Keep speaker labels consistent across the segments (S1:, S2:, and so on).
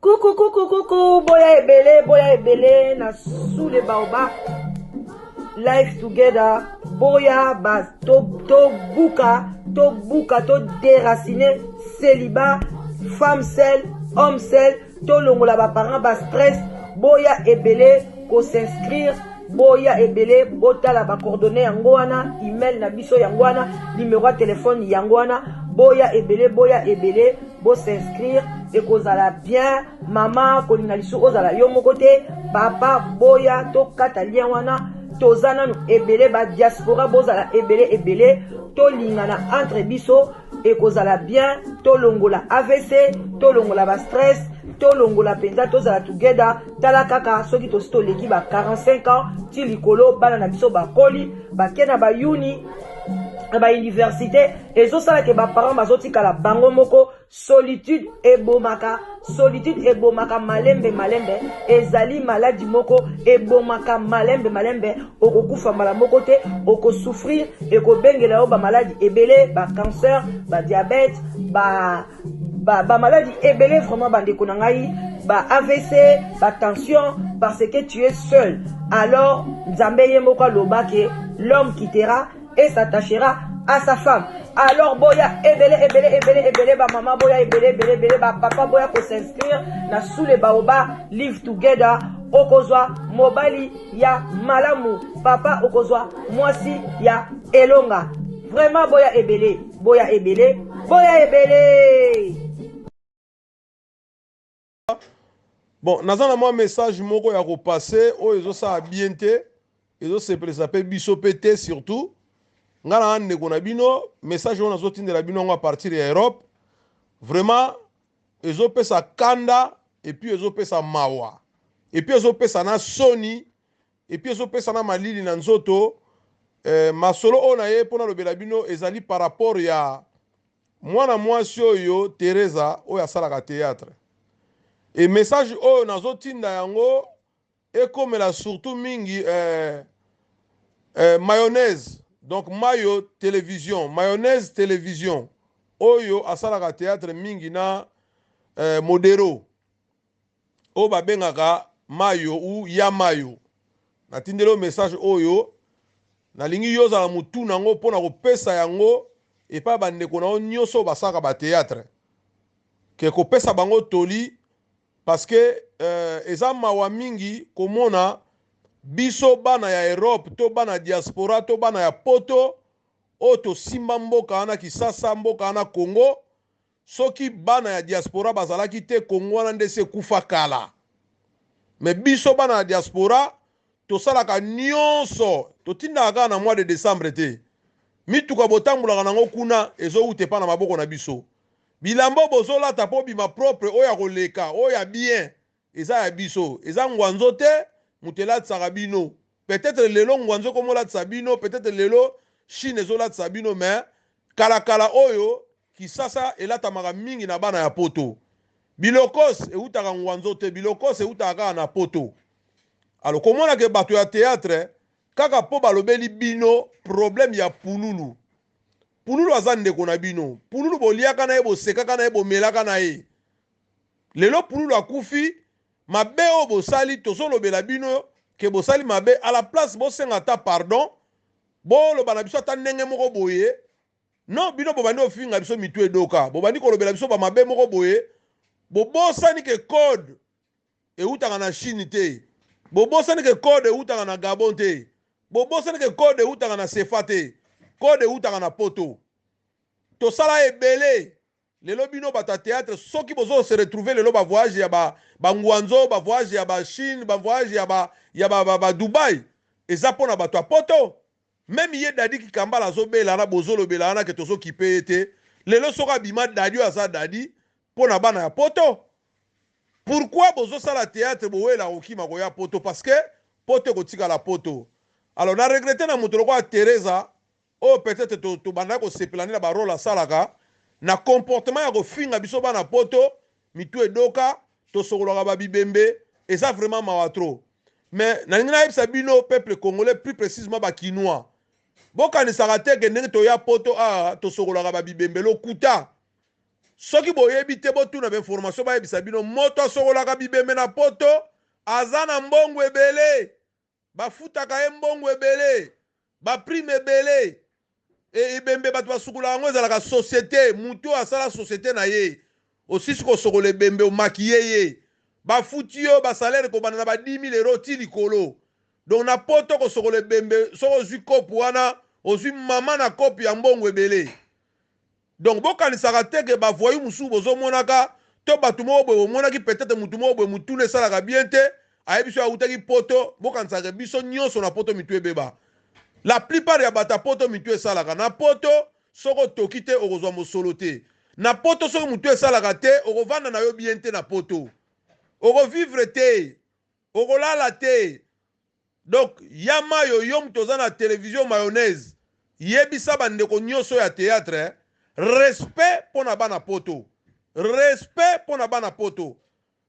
S1: Coucou, coucou, coucou, boya ebele, boya ebele, na sous les baobabs, life together, boya ba to to buka, to buka, to déraciner, célibat, femme seule, homme seul, to longola ba parents ba stress, boya ebele ko s'inscrire, boya ebele botala ba coordonnées yango wana, email na biso yango wana, numéro ya téléphone yango wana, boya ebele, boya ebele, bo s'inscrire, ekozala bien. Mama kolinga lisusu ozala yo moko te, papa boya tokata lien wana, toza nanu ebele ba diaspora, bozala ebele ebele, tolingana entre biso, ekozala bien. Tolongola AVC, tolongola ba stress, tolongola mpenza, tozala together. Tala kaka soki tosi toleki ba 45 ans ti likolo, bana na biso bakoli, bake na bayuni na bauniversité, ezosala ke baparent bazotikala bango moko. Solitude ebomaka, solitude ebomaka malembe malembe, ezali maladi moko ebomaka malembe malembe. Okokufa mbala moko te, okosouffrir, ekobengela yo bamaladi ebele, bacancer, badiabète, ba bamaladi ba ebele. Vraiment bandeko na ngai, ba AVC, batension, parce que tu es seul. Alors Nzambe ye moko aloba ke l'homme quittera et s'attachera à sa femme. Alors boya ebele ebele ebele ebele, bamama boya ebele ebele ebele, bapapa boya kos'inscrire na sous les baobabs live together. Okozwa mobali ya malamu, papa okozwa mwasi ya elonga. Vraiment boya ebele, boya ebele, boya ebele.
S2: Bon, naza na mwa message moko ya kopasser oyo ezosala bien te, ezosepelisa mpe biso mpe te, surtout nga na ndeko na bino. Message oyo nazotindela bino yango à partir ya Europe, vraiment ezopesa kanda, et puis ezopesa mawa, et puis ezopesa na soni, et puis ezopesa na malili na nzoto. Masolo oyo na ye mpo nalobela bino ezali par rapport ya mwana mwasi oyo Teresa oyo asalaka théâtre. E message oyo nazotinda yango ekomela surtout mingi mayonnaise, donc Mayo Télévision, Mayonnaise Télévision oyo asalaka théâtre mingi na Modero oyo babengaka Mayo ou ya Mayo. Natindeli yo message oyo, nalingi yo ozala motu nango mpona kopesa yango epai bandeko na yo nyonso oyo basalaka bathéâtre, ke kopesa bango toli, parce que eza mawa mingi komona biso bana ya Europe to bana diaspora to bana ya Poto oyo tosimba mboka wana Kisasa, mboka wana Congo. Soki bana ya diaspora bazalaki te, Congo wana nde se ekufa kala. Mais biso bana ya diaspora tosalaka nyonso, totindaka kaka na mois de décembre te. Mituka botambolaka nango kuna ezowuta epa na maboko na biso. Bilamba bozolata mpo bima propre, oyo ya koleka, oyo ya bien, eza ya biso. Eza ngwanzo te moto elatisaka bino. Peut-être lelo ngwanzo ekomolatisa bino, peut-être lelo Chine ezolatisa bino, mais kalakala oyo Kisasa elatamaka mingi na bana ya Poto. Bilokos eutaka ngwanzo te, bilokos eutaka kaka na Poto. Alors komona ke bato ya théâtre kaka mpo balobeli bino problème ya Pululu. Pululu aza ndeko na bino. Pululu boliaka na ye, bosekaka na ye, bomelaka na ye. Lelo Pululu akufi, mabe oyo bosali, tozolobela bino ke bosali mabe. À la place bosenga ata pardon, boloba na biso ata ndenge moko boye, non, bino bobandi kofinga biso mitu edoka, bobandi kolobela biso bamabe moko boye. Bobosani ke code eutaka na Chine te, bobosani ke code eutaka na Gabon te, bobosani ke code eutaka na CFA te, code eutaka na Poto. Tosala ebele. Lelo bino bato ya théâtre, soki bozo se retrouver lelo bavoyage ya bangwanzo, bavoyage ya bachine, bavoyage ya ba, ya ba, ba, ba Dubai, eza mpona bato ya Poto. Même ye Dadi Kikambala azobela wana, bozolobela wana ke tozokipe ye te. Lelo soki abima Dadi oyo aza Dadi mpo na bana ya Poto. Pourquoi bozosala théâtre, bowela kokima koya Poto? Parce que Poto ekotikala Poto. Alors na regretter na moto lokola Teresa oyo, peut-être tobandaki kosepela nde na barole asalaka. Na comportement ya kofinga biso bana poto, mitu edoka, tosokolaka ba bibembe, eza vraiment mawa trop. Mais nalingi nayebisa bino peuple congolais, plus précisément ba kinois, bokanisaka te ke ndenge toya poto awa tosokolaka ba bibembe. Lokuta. Soki boyebi te, botuna ba information, bayebisa bino. Moto asokolaka bibembe na poto aza na mbongo ebele, bafutaka ye mbongo ebele, baprime ebele. Ebembe bato basukolaka yango ezalaka société. Motu oyo asala société na ye, osisi kosokola ebembe, omakiye ye, bafuti yo basalaire kobanda na ba 10 000 euro ti likolo. Donc na poto, kosokola ebembe, soki ozwi kope wana, ozwi mama na kope ya mbongo ebele. Donc bokanisaka te ke bavoyous mosusu bozomonaka to bato moko boye bomonaki, peut-être motu moko boye motuna esalaka bien te, ayebi so awutaki poto. Bokanisaka biso nyonso na poto mitu ebeba. La plupart ya bato ya poto mitu esalaka. Na poto, soki otoki te, okozwa mosolo te. Na poto, soki motu esalaka te, okovanda na yo bien te. Na poto, okovivre te, okolala te. Donc ya Mayo, yo moto oza na télévision Mayonnaise, yebisa bandeko nyonso ya théâtre, respect mpo na bana poto, respect mpo na bana poto.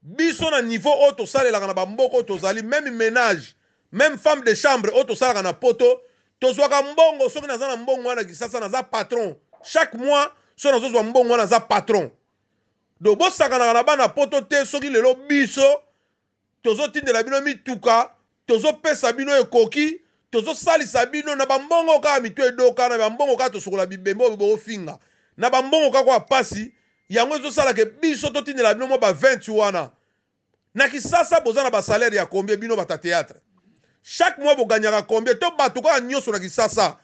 S2: Biso na niveau oyo tosalelaka na bamboka oyo tozali, même ménage, même femme de chambre oyo tosalaka na poto, tozwaka mbongo. Soki naza na mbongo wana Kisasa, naza patron. Chaque mois soki nazozwa mbongo wana, naza patron. Donc bosakanaka na bana poto te. Soki lelo biso tozotindela bino mituka, tozopesa bino ekoki, tozosalisa bino na bambongo kaka mitu edoka, na bambongo kaka tosokola bibembe oyo bokofinga, na bambongo kaka ya pasi, yango ezosalaka biso totindela bino mwa ba 20 wana. Na Kisasa boza na basalaire ya combien? Bino bata théâtre, chaque mois boganyaka combien? To bato kaka nyonso na Kisasa,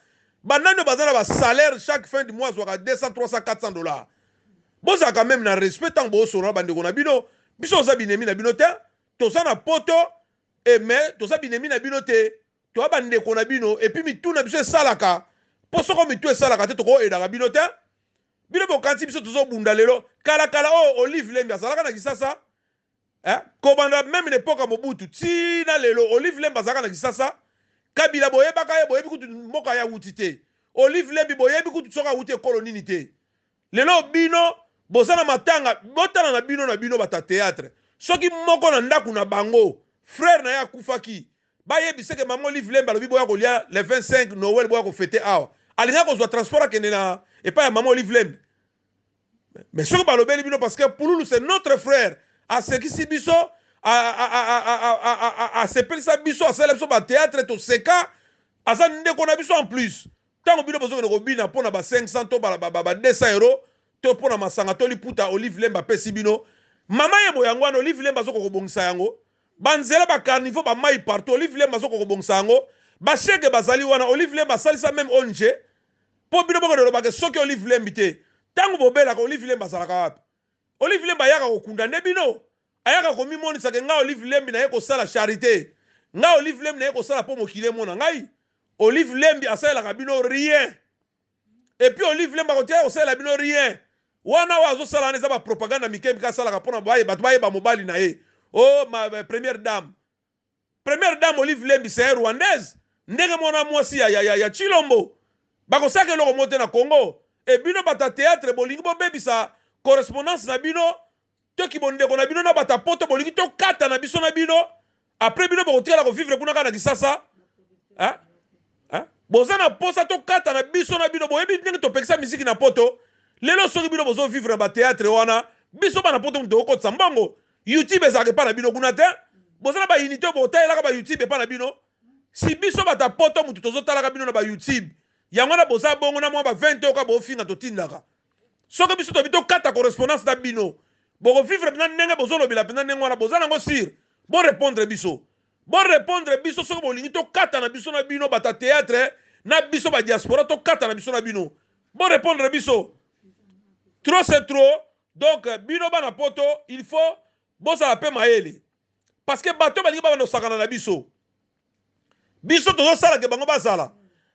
S2: banani oyo baza na basalaire chaque fin du mois azwaka 200, 300, 400 dollars? Bozalaka même na respect ntango bosolola na bandeko na bino. Biso toza binemi na bino te. Toza na poto e, mais toza binemi na bino te, toza bandeko na bino. Et puis mitu na biso esalaka, mpo soko mitu esalaka te, tokoyedaka bino te. Bino bokanisi biso tozobunda lelo. Kalakala oyo Olive Lembe azalaka na Kisasa, eh? Kobanda même na époque ya Mobutu ntina lelo, Olive Lembe azalaka na Kisasa. Kabila boyebaka ye, boyebi kutu mboka ya awuti te. Olive Lembi boyebi kutu soki awuti ekolo nini te. Lelo bino boza na matanga, botala na bino na bino bata théâtre, soki moko na ndako na bango frère na ye akufaki, bayebiseke mama Olive Lembe alobi boya kolia le 25 Noël, boya kofêter awa, alingaki kozwa transport akende na epai ya mama Olive Lembe. Mais soki balobeli bino, parce que Pululu, c'est notre frère, asekisi biso, asepelisa biso, asalela biso bathéâtre, toseka, aza ndeko na biso. En plus, ntango bino bozokende kobina mpo na ba 500 to ba 200 euro to mpo na masanga to liputa Olive Lembe apesi bino, mama yebo yango wana Olive Lembe azokoka kobongisa yango. Banzela, bacaniveaux, bamai partout, Olive Lembe azokoka kobongisa yango. Bashege bazali wana, Olive Lembe asalisa même ONG mpo bino bokende olobake. Soki Olive Lembe te, ntango bobelaka, Olive Lembe azalaka wapi? Olive Lembe ayaka kokunda nde bino? Ayaka komimonisaka ngai Olive Lembi naye kosala charité, ngai Olive Lembi naye kosala mpo mokili emona ngai. Olive Lembi asalelaka bino rien. Et puis Olive Lembi akotika kosalela bino rien wana. Oyo azosala wana eza bapropagande mike mike asalaka mpona bato bayeba mobali na ye. O oh, ma première dame, première dame Olive Lembi, c'est rwandaise, ndenge mwana mwasi ya Chilombo. Bakosalaka eloko moko te na Congo. E bino bato ya théâtre bolingi bobebisa correspondance na bino, toki bondeko na bino na bato ya poto, bolingi tokata na biso na bino. Après bino bokotikala kovivre kuna kaka na Kisasa, hein? Hein? Boza na posa tokata na biso na bino. Boyebi ndenge topekisa misiki na poto. Lelo soki bino bozovivre na bathéâtre wana, biso bana poto moto tokokotisa mbongo. YouTube ezalaka epa na bino kuna te. Boza na baunité botalelaka bayoutube epa na bino. Si biso bato ya poto motu tozotalaka bino na bayoutube, yango wana boza bongo na mwa ba 20 oyo kaka bofinga totindaka. Soki biso tobi tokata correspondance na bino, bokovivre mpenza ndenge bozolobela mpenza ndenge wana boza nango sûr. Borépondre biso, borépondre biso soki bolingi tokata na biso na bino bato ya théâtre na biso badiaspora, tokata na biso na bino. Borépondre biso, trop c'est trop. Donc bino bana poto, il faut bozala mpe mayele, parce que bato balingi babanda kosakana na biso. Biso tozosalaka bango bazala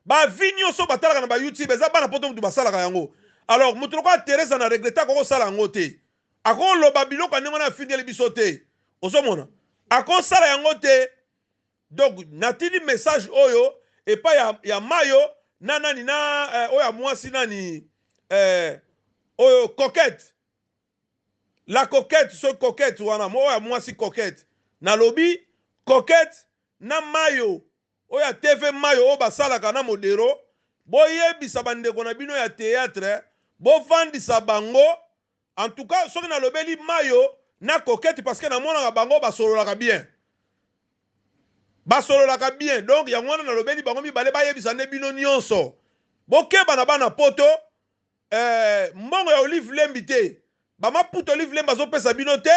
S2: bavi nyonso batalaka na bayoutube, eza bana poto motu basalaka yango. Alors moto lokola Teresa na regretter, akokosala yango te, akoloba biloko ya ndenge wana afingeli biso te, ozomona akosala yango te. Donc natindi message oyo epai ya Mayo na nani na oyo ya mwasi nani. Oyo Coquette, la Coquette, soki Coquette wana oyo ya mwasi Coquette, nalobi Coquette na Mayo oyo ya TV Mayo oyo basalaka na Modero, boyebisa bandeko na bino ya théâtre, bovandisa bango. En tout cas soki nalobeli Mayo na Coquette, parce que namonaka bango basololaka bien, basololaka bien, donc yango wana nalobeli bango mibale, bayebisa nde bino nyonso, bokeba na bana poto. Mbongo ya Olive Lembi te, bamaputa Olive Lembi azopesa bino te,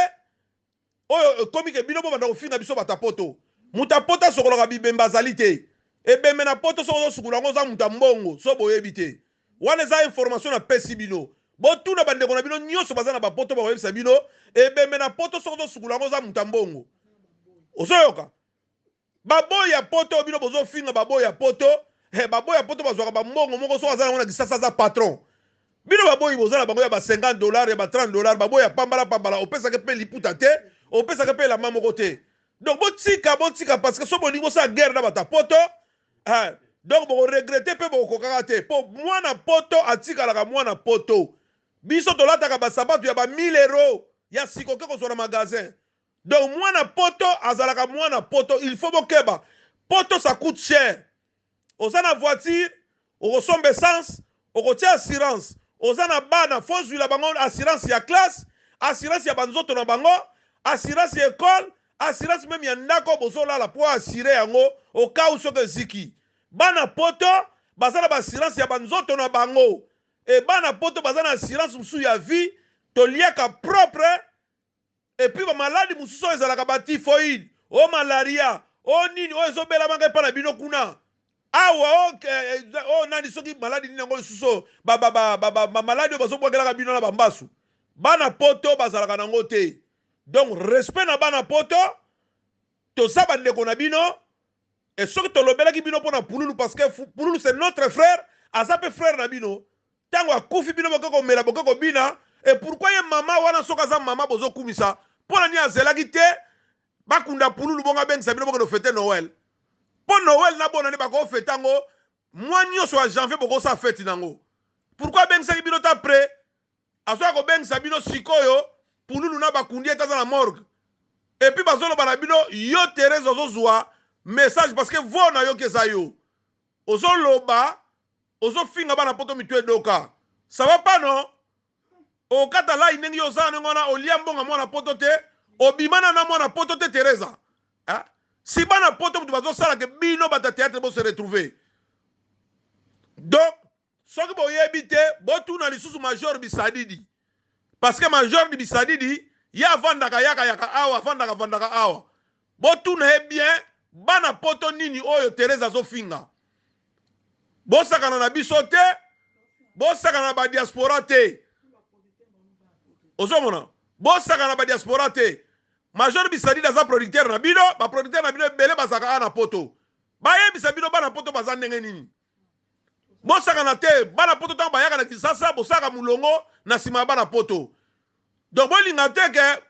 S2: oyo ekomi ke bino bobanda kofinga biso bato ya poto. Moto ya poto asokolaka bibembe azali te. Ebembe na poto, soki ozosukola yango, oza moto ya mbongo. So boyebi te, wana eza information napesi bino. Botuna bandeko na bino nyonso baza na bapoto, bakoyebisa bino, ebembe na poto, soki ozosukola yango, oza moto ya mbongo. Ozoyoka baboyi ya poto, bino bozofinga baboyi ya poto. Baboyi ya poto bazwaka bambongo moko, soki aza nango na Kisasa, aza patron. Bino baboyi boza na bango ya ba 50 $, ya ba 30 $, baboyi ya pambala pambala, opesaka mpe liputa te, opesaka mpe elamba moko te. Donc botika, botika, parce que so bolingi bosala guerre na bato ya poto, donc bokoregretter mpe bokokokaka te, mpo mwana poto atikalaka mwana poto. Biso tolataka basabatu ya ba 1000 euro ya sikoke kozwa na magasin. Donc mwana poto azalaka mwana poto. Il faut bokeba, poto ça coûte cher. Oza na voiture, okosomba essence, okotia assurance. Oza na bana, faut zwila bango assurance ya classe, assurance ya banzoto na bango, assurance ya école, assurance même ya ndako bozolala, po assurer yango okau soki eziki. Bana poto baza na baassurance ya banzoto na bango, e bana poto baza na assurance mosusu ya vie. Toliaka propre, et puis bamaladi mosusu oyo ezalaka batyphoïde, o malaria, o nini oyo ezobelamaka epa na bino kuna awa, o nani, soki maladi nini yango lisusu, bamaladi oyo bazobwakelaka bino na bambasu, bana poto bazalaka nango te. Donc respect na bana poto, toza bandeko na bino. E soki tolobelaki bino mpo na Pululu, parce que Pululu, c'est notre frère, aza mpe frère na bino. Ntango akufi, bino boke komela, boke kobina. E pourquoi ye mama wana, soki aza mama bozokumisa, mpo na nini azelaki te bakunda Pululu, bongo abengisa bino bokende fêter Noël? Mpo Noël na bona nde bakofêter yango mwa nyonso ya janvier, bokosala fête nango. Pourquoi abengisaki bino ta après azoya kobengisa bino sikoyo? Pululu na bakundi ete aza na morgue, et puis bazoloba na bino. Yo Therese, ozozwa message, parce que vo nayoki eza yo ozoloba, ozofinga bana poto mitu edoka. Ça va pas, non? Okata lai ndenge yo oza ndenge wana, olia mbongo mwana poto te, obimana na mwana poto te. Teresa, si bana poto moto bazosalaka bino bato ya théâtre bose retrouver. Donc soki boyebi te, botuna lisusu Major Bisadidi, parce que Major Bisadidi ye avandaka yaka yaka awa, avandaka avandaka awa. Botuna ye bien, bana poto nini oyo Therese azofinga. Bosakana na biso te, bosakana na badiaspora te. Ozomona, bosakana na badiaspora te. Major Bisadidi aza producteur na bino, baproducteur na bino ebele bazalaka awa na poto. Bayebisa bino bana poto baza ndenge nini. Bosakana te. Bana poto, ntango bayaka na Kisasa, bosalaka molongo na nsima ya bana poto. Donc bolinga te ke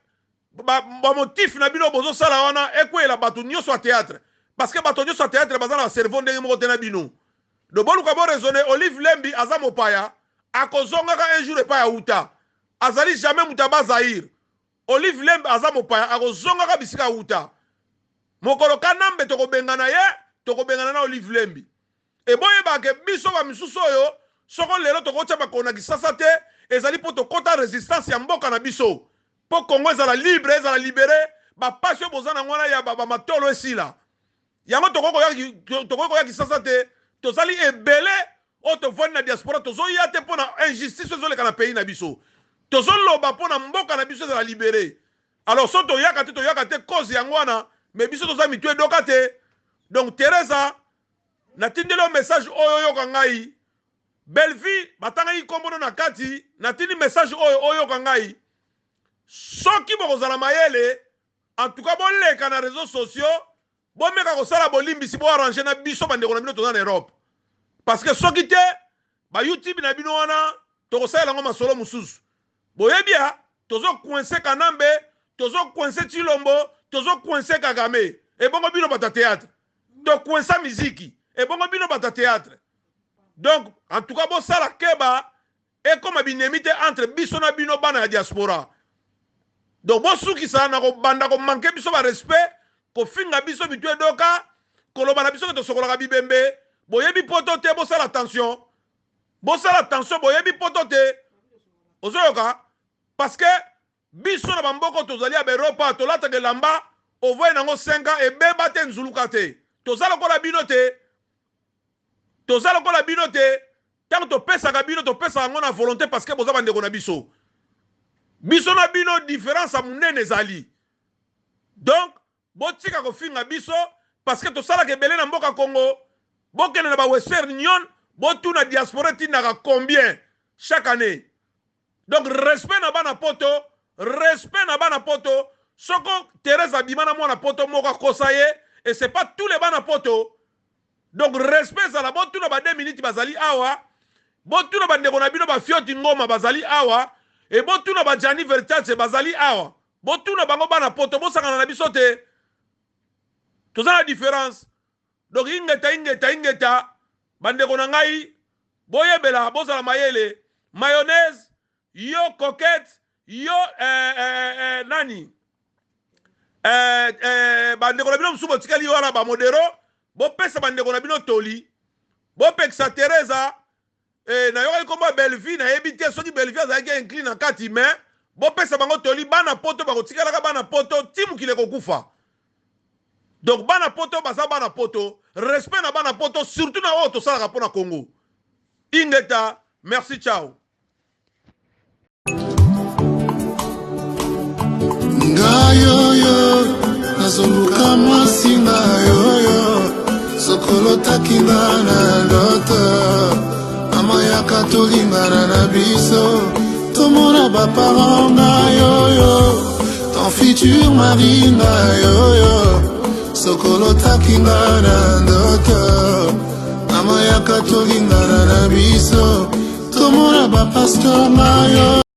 S2: bamotif na bino bozosala wana ekweyela bato nyonso ya théâtre, parce que bato nyonso ya théâtre baza na cerveau ndenge moko te na bino. Donc boluka boraisonner. Olive Lembi aza mopaya, akozongaka un jour epai auta. Azali jamais moto ya Bazaire. Olive Lembi aza mopaya, akozongaka bisika auta. Mokolo Kanambe tokobengana ye, tokobengana na Olive Lembi. Eboyebake biso bamisusu oyo, soko lelo tokotya makolo na Kisasa te, ezali mpo tokɔta résistance ya mboka na biso, mpo Congo ezala libre, ezala libéré. Bapasi oyo boza nango wana ya bamatolo esila yango. Tokoki koya Kisasa te. Tozali ebele oyo tovandi na diaspora, tozoya te mpo na injustice ezoleka na pays na biso. Tozoloba mpo na mboka na biso ezala libéré. Alors so toyaka te, toyaka te, cause yango wana. Mais biso toza mitu edoka te. Donc Teresa, natindeli yo message oyo, oyoka ngai. Bellevie, batangaki nkombono na kati. Natindi message oyo, oyoka ngai. Soki bokozala mayele, en tout cas boleka na réseaux sociaux, bomeka kosala bolimbisi, boarranger na biso bandeko na bino toza na Europe, parce que soki te, bayoutube na bino wana tokosalela yango masolo mosusu. Boyebi ya tozocoincer Kanambe, tozocoincer Tshilombo, tozocoincer Kagame, ebongo bino bato ya théâtre? Tocoincer miziki, ebongo bino bato ya théâtre? Donc en tout cas bosala keba. Ekoma binemi te entre biso na bino bana ya diaspora. Donc bosukisa na kobanda ko manquer biso ba respect, kofinga biso mitu edoka, koloba na biso ke tosokolaka bibembe. Boyebi poto te, bosala attention. Bosala attention, boyebi poto te. Ozoyoka? Parce que biso na bamboko tozali ya baeropa, tolataka elamba ovoye nango 5 ans ebeba te, nzuluka te. Toza lokola bino te. Toza lokola bino te. Tango topesaka bino, topesaka yango na volonté parce que boza bandeko na biso. Biso na bino différence ya munene ezali. Donc botika kofinga biso parce que tosalaka ebele na mboka Congo. Bokende na ba Western Union, botuna diaspora etindaka combien chaque année. Donc respect na bana poto, respect na bana poto. Soko Therese abima na mwana poto moko akosa ye, et c'est pas tous les bana poto. Donc respect ezala, botuna ba 2 minutes bazali awa, botuna ba ndeko na bino ba Fioti Ngoma bazali awa, et botuna ba Gianni Versace bazali awa. Botuna bango bana poto, bosangana na biso te. Toza na différence. Donc ingeta ingeta ingeta bandeko na ngai, boyebela, bozala mayele. Mayonnaise yo coquette yo nani bandeko na bino mosusu botikali wana ba modero, bopesa bandeko na bino toli, bopekisa Teresa. Nayokaki kombo ya Bellevue, nayebi te soki Bellevue azalaki inclus na kati, mais bopesa bango toli. Bana poto bakotikalaka bana poto ti mokili ekokufa. Donc bana poto baza bana poto, respect na bana poto, surtout na oyo tosalaka mpona Congo. Ingeta, merci, ciao.
S3: Ngai oyo nazoluka mwasi ngai oyo sokolotaki nga na ndoto mama yaka tolingana na biso tomona baparent ngai oyo ton futur mari ngai oyo sokolotaki nga na ndoto mama yaka tolingana na biso tomona bapasteur ngai oyo.